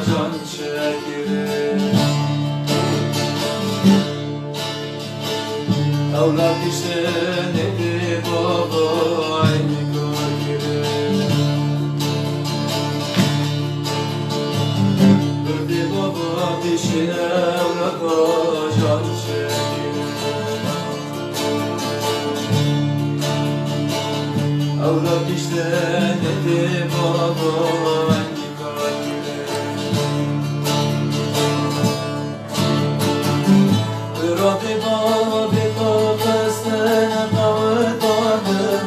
can çekirê. Ewlad kiştin êdî baba eynî kar kirin. Kurdê baba pêşê ewlada can çekirê. Ewlad kiştin êdî baba eynî kar kirin. Rabê bavê xwe xestin xewitandin,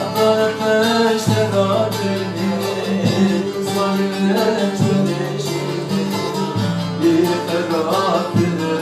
Adayê peşte dadinê, zalim leş dilê şîrê, yê xerab dilê.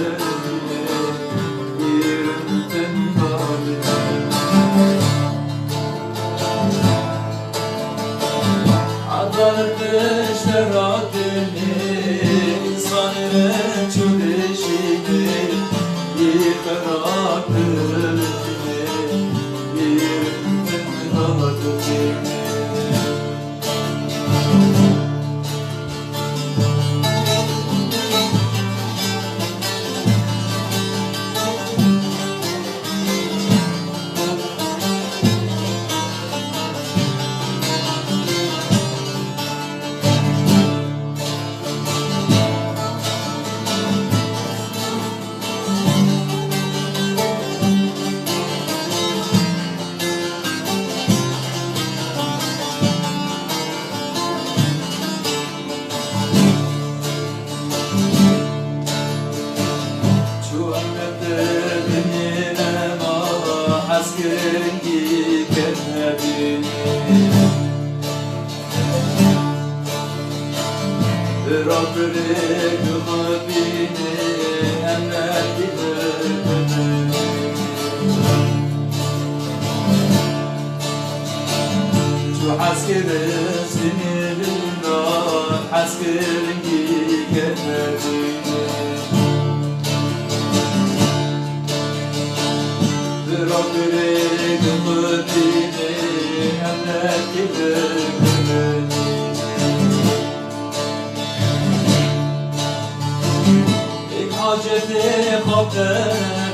Hacetê xwe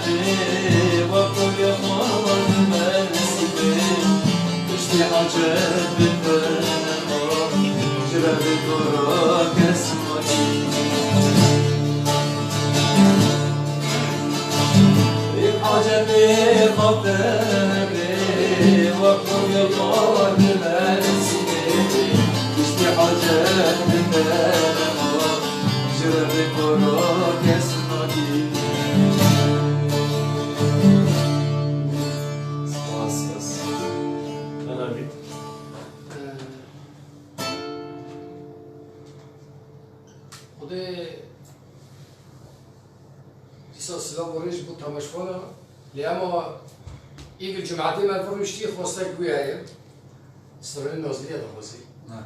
bibê, wek gulê xwe dimersînê, piştî hacet bibê, ji revê to re kes nadî. Ê hacetê xwe bibê, wek gulê xwe dimersînê, piştî hacet bibê, ji revê to re kes nadî. Spas, spas. Hela bît. Xwedê dîsa silav û rêz ji bo temaşvana. Lê ema îgil cumatê me vir rûştî xwestek wî heye. Sirrê Nazlîye dixwazî. Ne.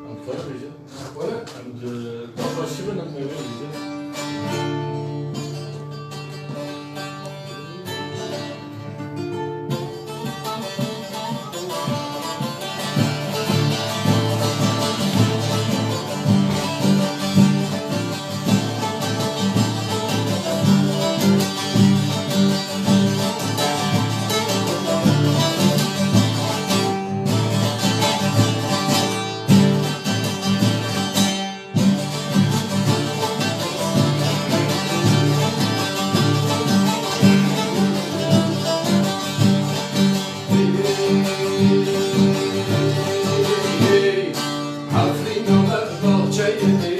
Em dikarin bêjin? Wele? Em di daxwaşî bin, em ê bêjin. Efrîna me baxçeyê dê,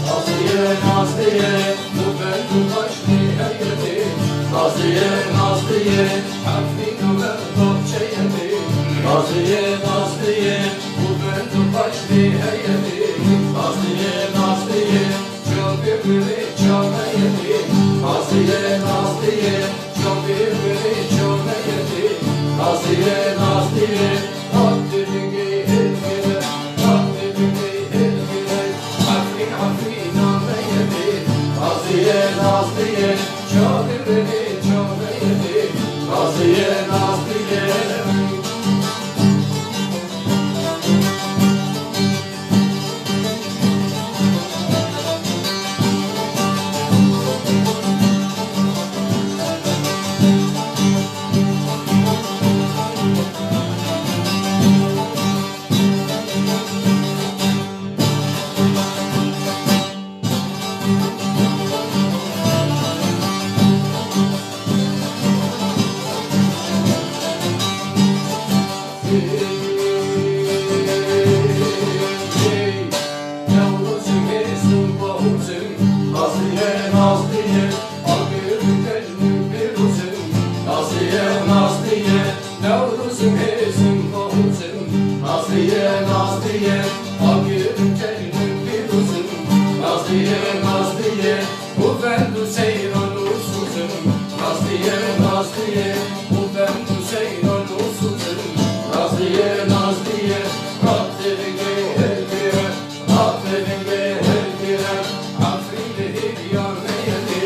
Nazliyê, Nazliyê, û bend û taşlî heye dê. Nazliyê, Nazliyê, Efrîna me baxçeyê dê. Nazliyê, Nazliyê, û bend û taşlî heye dê. Nazliyê, Nazliyê, çavê wê çaveyê dê. Nazliyê, Nazliyê, çavê wê çaveyê dê. Nazliyê, Nazliyê, Nazliyê, Nazliyê, Nazliyê. Newrozê hêzin bahuzin, Nazliyê, Nazliyê, agir cejnin pîrozin, Nazliyê, Nazliyê. Newrozê hêzin bahuzin, Nazliyê, Nazliyê, agir cejnin pîrozin, Nazliyê, Nazliyê, û vend û seyran û sozin, Nazliyê, Nazliyê, û vend û seyran û sozin, Nazliyê, Nazliyê, Rabdê dingê hilgire, Rabdê dingê hilgire, Efrîn li hêviya me ye dê,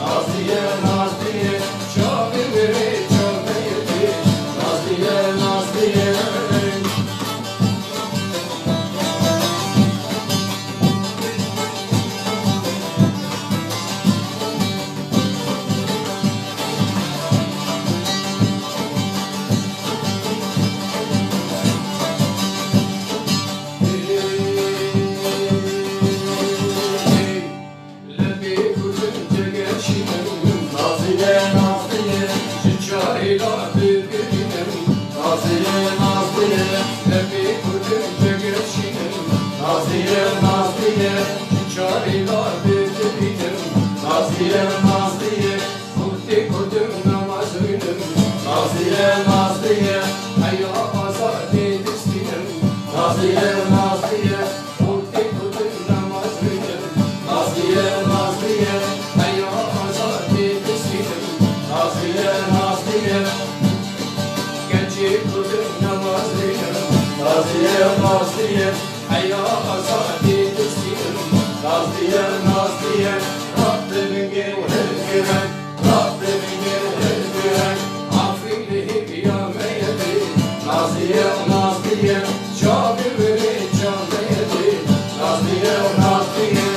Nazliyê, Nazliyê, çavê wê çaveyê dê, Nazliyê, Nazliyê. Lebê kurdin ceger şînin, Nazliyê, Nazliyê, ji çarê la bibirînin, Nazliyê, Nazliyê, lebê kurdin ceger şînin, Nazliyê, Nazliyê, ji çarê la bibirînin, Nazliyê, Nazliyê, kurdê kurdin namaz xwînin, Nazliyê, Nazliyê, heya azadê distînin, Nazliyê, Nazliyê, kurdê Nazliye, heya azadî dustî, Nazliye, Nazliye, Rabbê min gê û hilgire, Rabbê min gê û hilgire, Afrînê hêviya me ye dê, Nazliye, Nazliye, çavê wê rê çavê ye dê, Nazliye, Nazliye.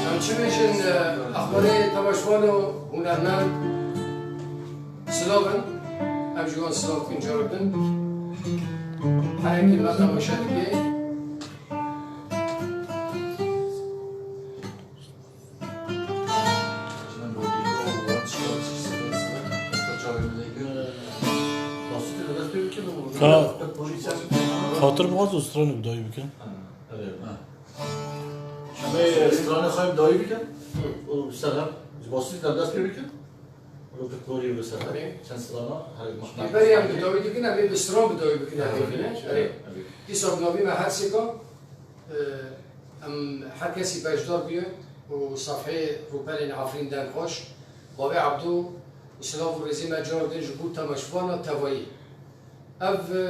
Em çi bêjin, e, axmarê temaşevan û hunermend silav in. Em ji wan silav dikin, carek din. Her yekî me temaşe dike. Ka xatir bixwaz û stranê bi dawî bikin. Em ê stranê xwe bi dawî bikin û bi ser hev ji basî de dest pê bikin. Û bi korî û bi ser hev çend strana her mexmel. Berê em bi dawî dikin, em ê bi stran bi dawî bikin, em ê bînin. Erê. Dîsa bi navî me her sêka, e, em her kesî beşdar bûye û sefheyê Rûpelên Efrîn Dengxweş, Bavê Ebdû û silav û rêzê me carek din ji bo temaşevana tevayî. Ev, e,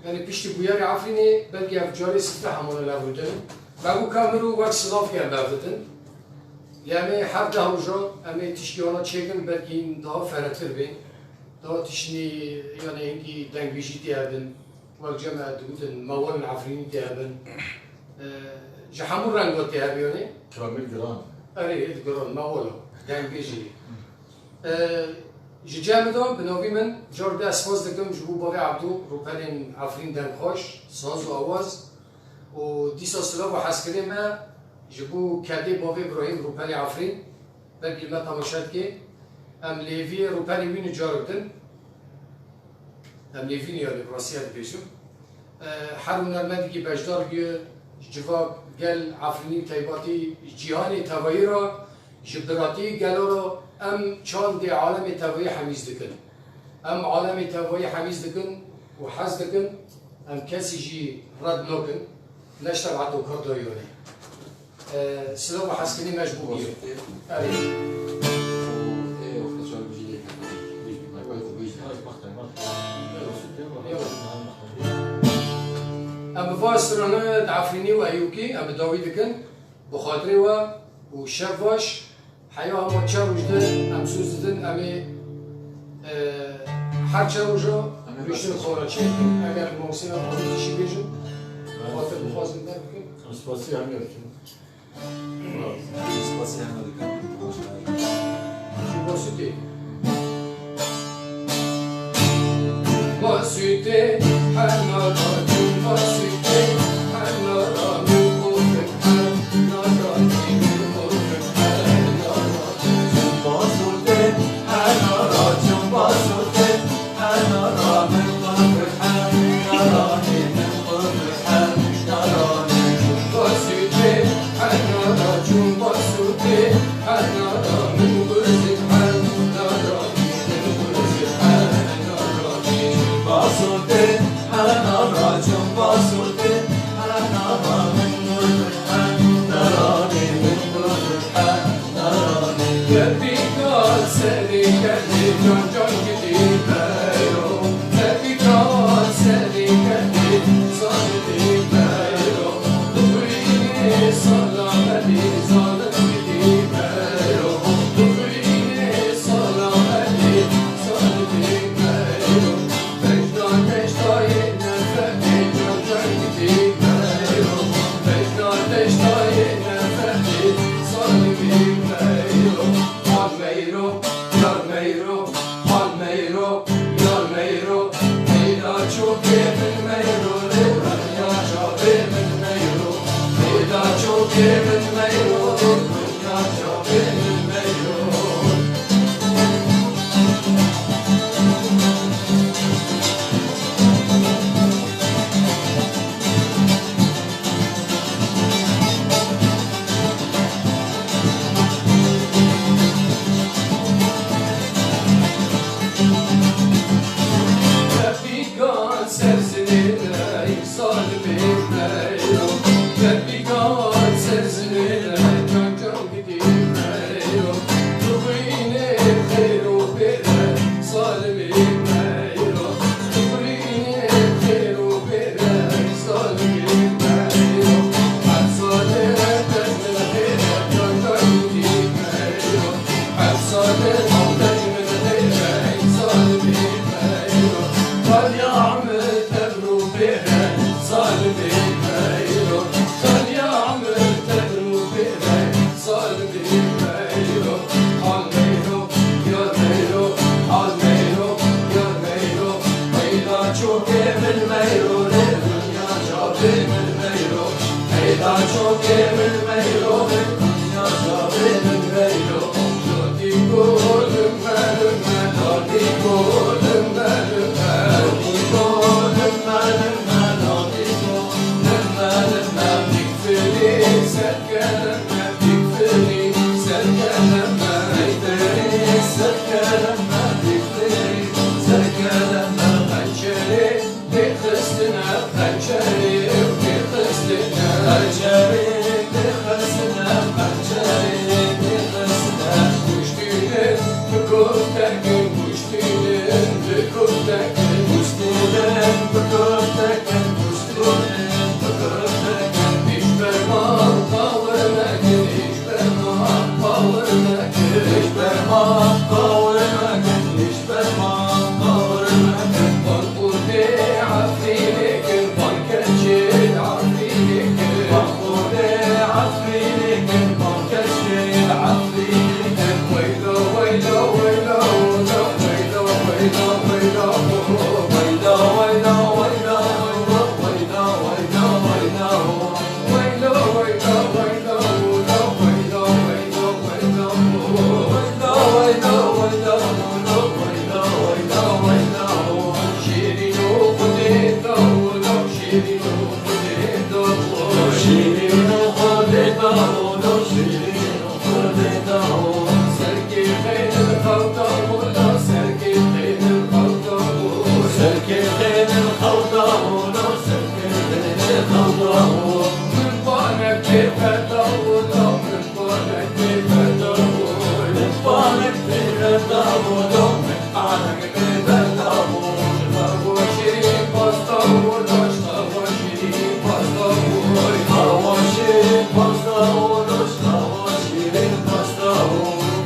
yanî piştî bûyerê Efrînê belkî ev carê sifte hemû li hev didin. Me got ka min û wek silav em bev didin. Lê em ê her deh roja em ê tiştî wana çêkin, belkî hîn daha ferehtir bên. Daha tiştî, yanî hingî dengbêjî tê hebin. Wek cem me digotin, mewalên Efrînî tê hebin. E, ji hemû renga tê hebin yanî. Kamil Giran. Erê, hêt Giran, mewal o. Dengbêjî. E, ji cem de bi navî min car deh spas dikim ji bo bavê Ebdû, Rûpelên Efrîn Dengxweş, saz û awaz û dîsa silav û hezkirinê me ji bo kedê bavê Îbrahîm Rûpelê Efrîn, belkî me temaşe dike. Em lêviyê Rûpelê wî nicarik din. Em lêvî ne, yanî bi rastiya dibêjim. E, her hunermendekî beşdar bûye, civak, gel, Efrînî û teybatî cîhanê tevayî re, ji biratî gelo re em çandê alemê tevayî hemîz dikin. Em alemê tevayî hemîz dikin û hez dikin, em kesî jî red nakin, ne ji tebîeta kar dayî yanî. E, silav û hezkirinê me ji bo bîyo. Erê. Em bi va strana di Efrînî û Eyûkî em bi dawî dikin. Bi xatirê we û şev baş. Heya hema çar roj de em soz didin, em ê, e, her çar roja rûştin xwe re çêkin. Eger mamostê me xwe tişî bêjin, xatir bixwazin derbikin. Em spasî hemî dikin. Spasî hemî dikin. Ji bo sutê. Basûtê hena ra çûn, basûtê hena ra min qûfik her, nara min qûfik her, nara min qûfik her. Basûtê hena ra çûn, basûtê hena ra min qûfik her, nara min qûfik her, nara min qûfik her. Basûtê hena ra çûn, basûtê hena ra min qûfik her, nara min qûfik her, nara min qûfik her. Salimê Meyro, tenya emir tevr û pêre. Salimê Meyro, al Meyro, yar Meyro, al Meyro, yar Meyro. Meyda çokê min Meyro, lê dinya çavê min Meyro. Meyda çokê min Meyro, lê dinya çavê min Meyro. Jotî ku lime lime, dadî ku lime lime, dadî ku lime lime, dadî ku lime lime. Bîk firî ser kerem me, bîk firî ser kerem me, bîk firî ser kerem me, bîk firî ser kerem me. Pencerê Têxistine pencerê û têxistine pencerê, têxistine pencerê, têxistine kuştînin bi kuftekin, kuştînin bi kuftekin, kuştînin bi kuftekin, kuştînin bi kuftekin. Îş berman qawir nekin, îş berman qawir nekin, îş berman qawir nekin, îş berman qawir nekin. Van Xwedê Efrînê kin, van keçê Efrînê kin, van Xwedê Efrînê kin, van keçê Efrînê kin. Weylo, weylo, weylo, weylo, weylo, weylo, weylo, weylo, weylo, weylo.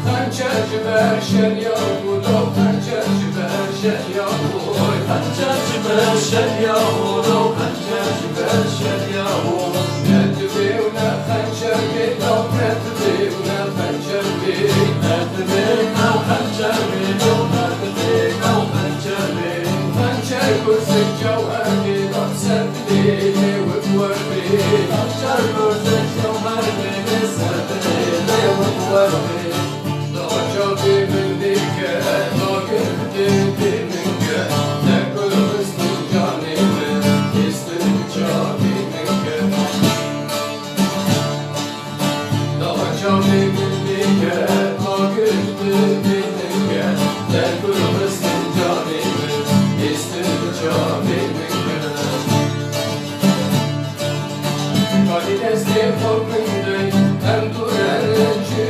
Xençer ji ber şeriya û do, xençer ji ber şeriya û, xençer ji ber şeriya û do, xençer ji ber şeriya û. Ne tu bê û ne xençer bê, do, ne tu bê û ne xençer bê. Ne tu bê û ne xençer bê, do, ne tu bê û ne xençer bê. Xençer gursik cewher bê, do, ser dilê lê wek wer bê. Xençer gursik cewher bê, lê ser dilê lê wek wer bê. Daha çavê min dike, daha girtê dê min ke, ne kul xistin canê min, xistin çavê min ke. Daha çavê min dike, daha girtê dê min ke, ne kul xistin canê min, xistin çavê min ke. Kalî destê xwe min dey, em tu re ji